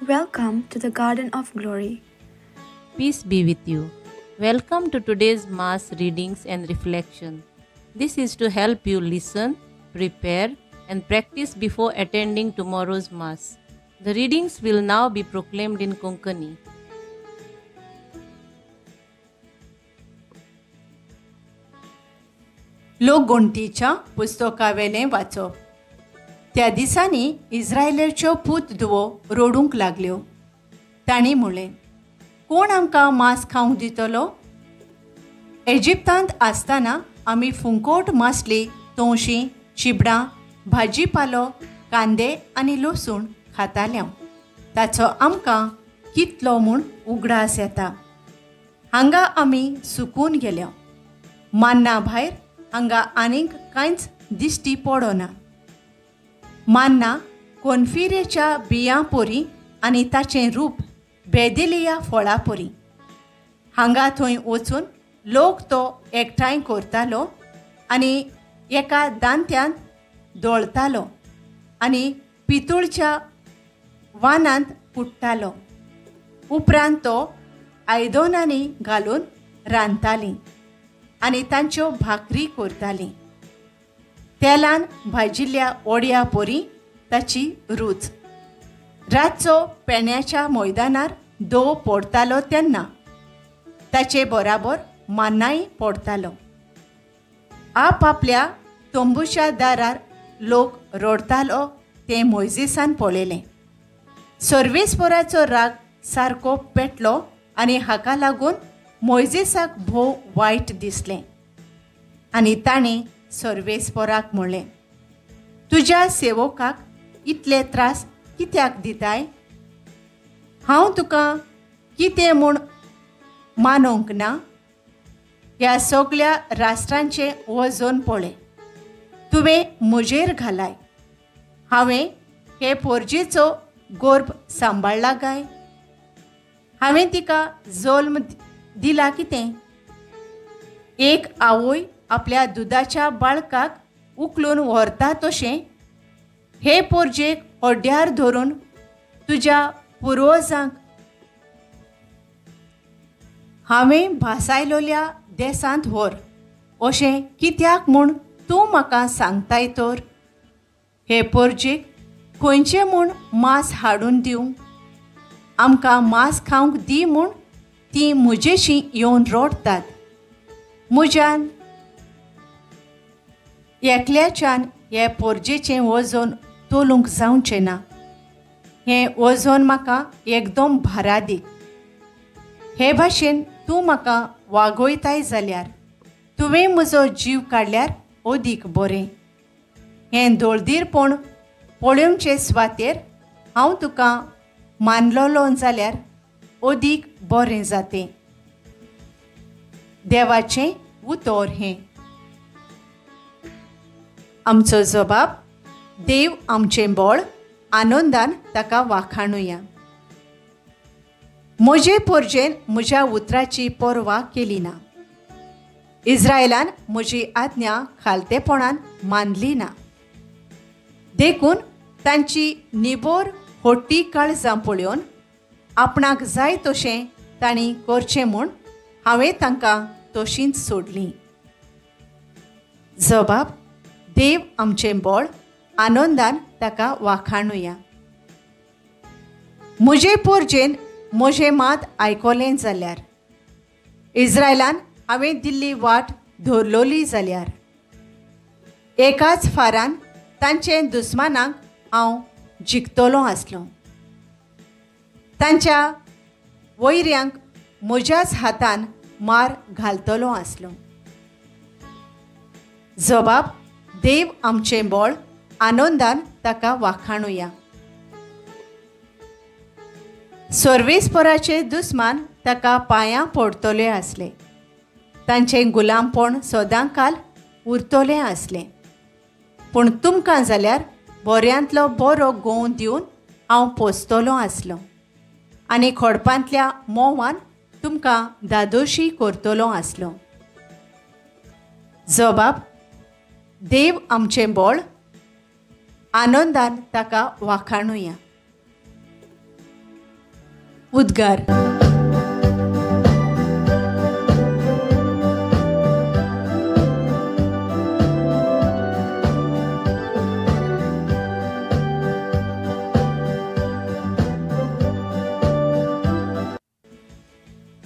Welcome to the Garden of Glory. Peace be with you. Welcome to today's Mass readings and reflection. This is to help you listen, prepare, and practice before attending tomorrow's Mass. The readings will now be proclaimed in Konkani. लोकगणतीच्या पुस्तकावेलें वाचप. त्या दिसांनी इस्रायलाच्यो पूत धुवो रडूंक लागल्यो. तांणी म्हणलें, कोण आमकां मांस खावंक दितलो? इजिप्तांत आसतना आमी फुंकोट मासली, तवशीं, चिबडां, भाजी पालो, कांदे आनी लसूण खाताले. ताचो आमकां कितलो म्हूण उगडास येता. हांगा आमी सुकून गेल्या. मान्ना भायर हांगा आनीक कांयच दिश्टी पडना. मान्ना कोनफिरेच्या बियां पोरी आनी ताचें रूप बेदिलिया फळां पोरी. हांगा थंय वचून लोक तो एकठांय करतालो आनी एका दांत्यांत दळतालो आनी पितूळच्या वानांत पुट्टालो. उपरांत तो आयदनांनी घालून रांदतालीं आनी तांच्यो भाकरी करतालीं. तेलान भाजिल्ल्या ओड्या पोरी ताची रूच. रातचो पेण्याच्या मैदानार दो पडतालो तेन्ना ताचे बराबर मान्नाय पडतालो. आपआपल्या तंबूच्या दारार लोक रडतालो तें मोयजेसान पळयलें. सर्वेस्पराचो राग सारको पेटलो आनी हाका लागून मोयजेसाक भोव वायट दिसलें आनी ताणें सर्वेस्पराक म्हणलें, तुज्या सेवकाक इतले त्रास कित्याक दिताय? हांव तुका कितें म्हूण मानूंक ना? ह्या सगल्या राष्ट्रांचें वजन पळय, तुवें म्हजेर घालाय. हांवें हे पोरजेचो गर्भ सांबाळ्ळा काय? हांवें तिका जल्म दिला कितें? एक आवय आपल्या दुदाच्या बाळकाक उखलून व्हरता तशें हे पोरजेक हड्ड्यार धरून तुज्या पुर्वजांक हांवें भासायलोल्या देसांत व्हर अशें कित्याक म्हूण तूं म्हाका सांगताय तर? हे पोरजेक खंयचें म्हूण मांस हाडून दिवं? आमकां मांस खावंक दी म्हूण तीं म्हजेशी येवन रडटात. म्हज्यान एकल्याच्यान हे पोरजेचें वजन तोलूंक जावचें ना. हें वजन म्हाका एकदम भारादीक. हे भाशेन तूं म्हाका वागयताय जाल्यार तुवें म्हजो जीव काडल्यार अदीक बरें. हें दळदीरपण पळोवचे सुवातेर हांव तुका मानलोलो जाल्यार अदीक बरें जातें. देवाचें उतर हें. आमचो जबाब, देव आमचें बळ, आनंदान ताका वाखाणुया. म्हजे पोरजेन म्हज्या उतराची पर्वा केली ना. इस्रायलान म्हजी आज्ञा खालतेपणान मानली ना. देखून तांची निबोर होट्टी काळजां पळोवन आपणाक जाय तशें तांणी करचें म्हूण हांवें तांकां तशींच सोडलीं. जबाब, देव आमचें बळ, आनंदान ताका वाखाणुया. म्हजे पोरजेन म्हजें मात आयकलें जाल्यार, इस्रायलान हांवें दिल्ली वाट धरलोली जाल्यार, एकाच फारान तांचे दुस्मानांक हांव जिखतलों आसलों. तांच्या वैऱ्यांक म्हज्याच हातान मार घालतलो आसलो. जबाब, देव आमचें बळ, आनंदान ताका वाखाणुया. सर्वेस्पराचे दुस्मान ताका पांयां पडतले आसले. तांचें गुलामपण सदांकाल उरतलें आसलें. पूण तुमकां जाल्यार बऱ्यांतलो बरो गोंव दिवन हांव पोसतलों आसलों आनी खडपांतल्या मोवान तुमकां दादोशी करतलों आसलों. जबाब, देव आमचें बळ, आनंदान ताका वाखाणुया. उद्गार.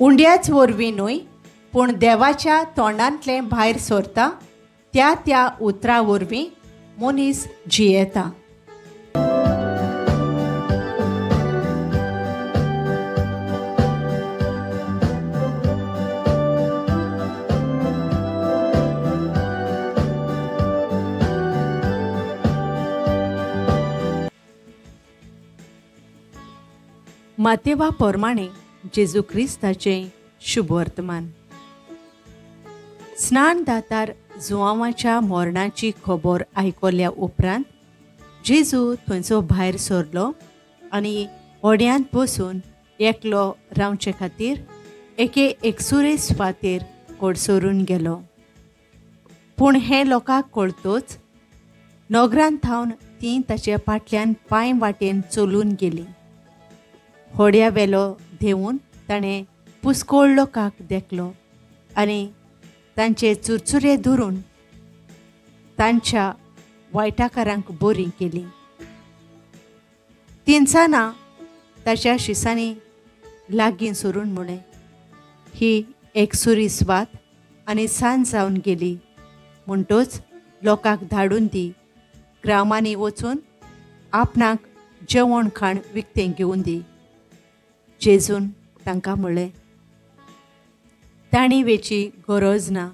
उंड्याच वरवीं न्हय पूण देवाच्या तोंडांतलें भायर सरता त्या त्या उतरा वरवीं मनीस जियेता. मातेवा प्रमाणे जेजू क्रिस्ताचें शुभवर्तमान. स्नान दातार जुवांवाच्या मरणाची खबर आयकल्या उपरांत जेजू थंयचो भायर सरलो आनी होड्यांत बसून एकलो रावचे खातीर एके एकसुरे सुवातेर कडसरून गेलो. पूण हें लोकांक कळतोच नगरांत थावन तीं ताचे फाटल्यान पांय वाटेन चलून गेलीं. होड्या वेलो धेवन ताणें पुस्कोळ लोकांक देखलो आनी तांचे चुरचुरे धरून तांच्या वायटाकारांक बरीं केलीं. तिनसाना ताच्या शिसांनी लागीं सरून म्हणलें, ही एकसुरी स्वात आनी सांज जावन गेली, म्हणटच लोकांक धाडून दी, ग्रामांनी वचून आपणाक जेवण खाण विकतें घेवन दी. जेजून तांकां म्हणलें, तांणी वेची गरज ना,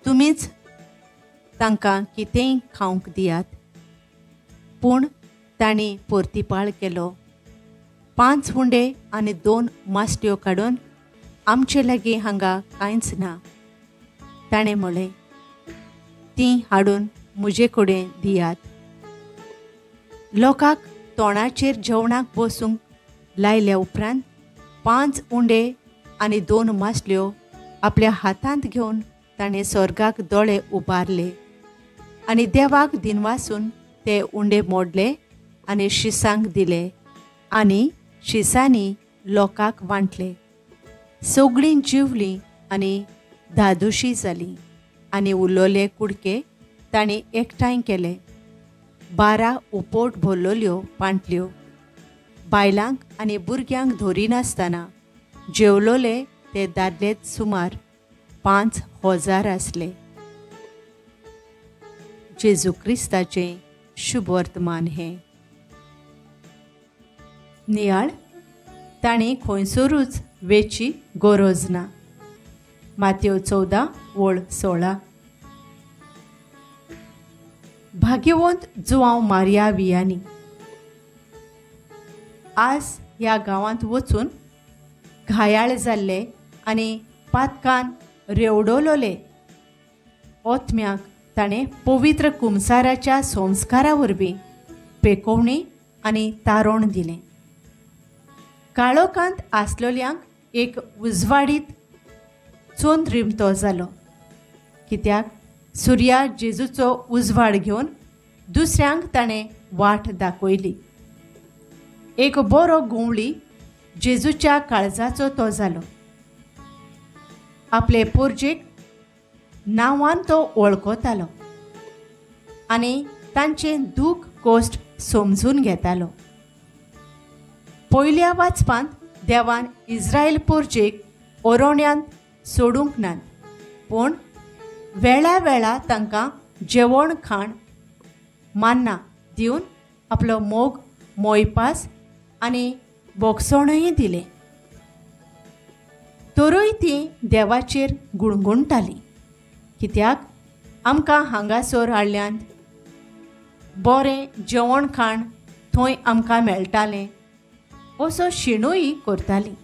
तुमीच तांकां कितेंय खावंक दियात. पूण तांणी परतिपाळ केलो, 5 उंडे आनी 2 मासट्यो काडून आमचे लागीं हांगा कांयच ना. ताणें म्हणलें, तीं हाडून म्हजे कडेन दियात. लोकांक तोंडाचेर जेवणाक बसूंक लायल्या उपरांत 5 उंडे आनी 2 मासल्यो आपल्या हातांत घेवन ताणें स्वर्गाक दोळे उबारले आनी देवाक दिनवासून ते उंडे मोडले आनी शिसांक दिले आनी शिसांनी लोकांक वांटले. सगळीं जिवलीं आनी धादोशी जालीं आनी उरलोले कुडके तांणी एकठांय केले. 12 उपोट भरलेल्यो पांटल्यो. बायलांक आनी भुरग्यांक धरिनासतना जेवलोले ते दादले सुमार 5000 आसले. जेजू क्रिस्ताचें शुभवर्तमान हें. नियाळ तांणी खंयसरूच वेची गरज ना. मातेव 14:16. भाग्यवंत जुवांव मारिया वियानी आज ह्या गांवांत वचून घायाळ जाल्ले आनी पातकान रेवडोलोले ओत्म्याक ताणें पवित्र कुमसाराच्या संस्कारा वरवीं पेकोवणी आनी तारोण दिलें. काळोखांत आसलोल्यांक एक उजवाडीत चंद्रिमतो जालो, कित्याक सुर्या जेजूचो उजवाड घेवन दुसऱ्यांक ताणें वाट दाखयली. एक बरो गुंवळी जेजूच्या काळजाचो तो जालो. आपले पोरजेक नांवान तो वळखतालो आनी तांचें दूख कोश्ट समजून घेतालो. पयल्या वाचपांत देवान इस्रायल पोरजेक ओरोण्यांत सोडूंक नात, पूण वेळा वेळा तांकां जेवण खाण मान्ना दिवन आपलो मोग मोयपास आनी बोगसणूय दिलें. तरूय तीं देवाचेर गुणगुणटालीं, कित्याक आमकां हांगासर हाडल्यांत, बरें जेवण खाण थंय आमकां मेळटालें असो शिणूय करतालीं.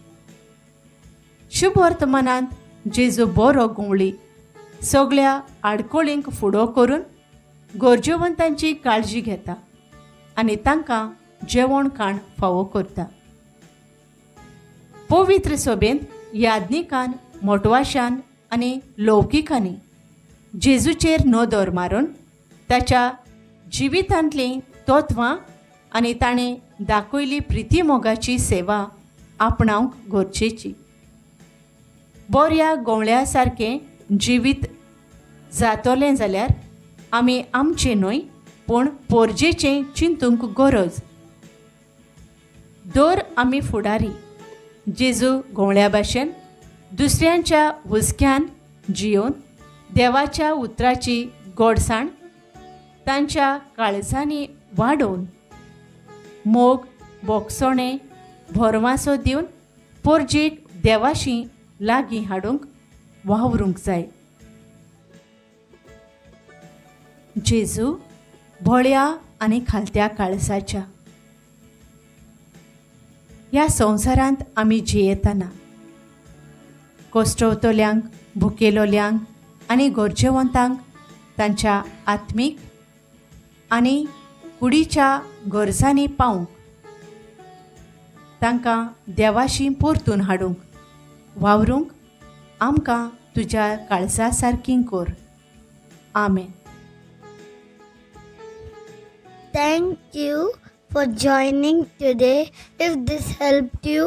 शुभवर्तमानांत जेजू बरो गुंवळी सगळ्या आडकोळींक फुडो करून गरजेवंतांची काळजी घेता आनी तांकां जेवण खाण फावो करता. पवित्र सभेंत याज्ञिकान मोटवाशान आनी लौकिकांनी जेजूचेर नदर मारून ताच्या जिवितांतलीं तत्वां आनी ताणें दाखयली प्रितीमोगाची सेवा आपणावंक गरजेची. बऱ्या गोंवळ्या सारकें जिवीत जातलें जाल्यार आमी आमचें न्हय पूण पोरजेचें चिंतूंक गरज. दर आमी फुडारी जेजू गोंवळ्या भाशेन दुसऱ्यांच्या हुस्क्यान जियोवन देवाच्या उतराची गोडसाण तांच्या काळजांनी वाडोवन मोग बोगसोणें भरवासो दिवन पोरजेक देवाशी लागीं हाडूंक वावरूंक जाय. जेजू भोळ्या आनी खालत्या काळजाच्या ह्या संवसारांत आमी जियेतना कश्टवतल्यांक, भुकेलोल्यांक आनी गरजेवंतांक तांच्या आत्मीक आनी कुडीच्या गरजांनी पावूंक, तांकां देवाशी परतून हाडूंक वावरूंक आमकां तुज्या काळजा सारकी कर. आमेन. Thank you for joining today. If this helped you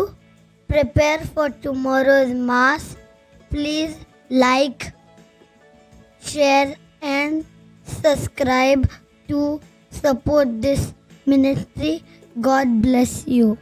prepare for tomorrow's Mass, please like, share and subscribe to support this ministry. God bless you.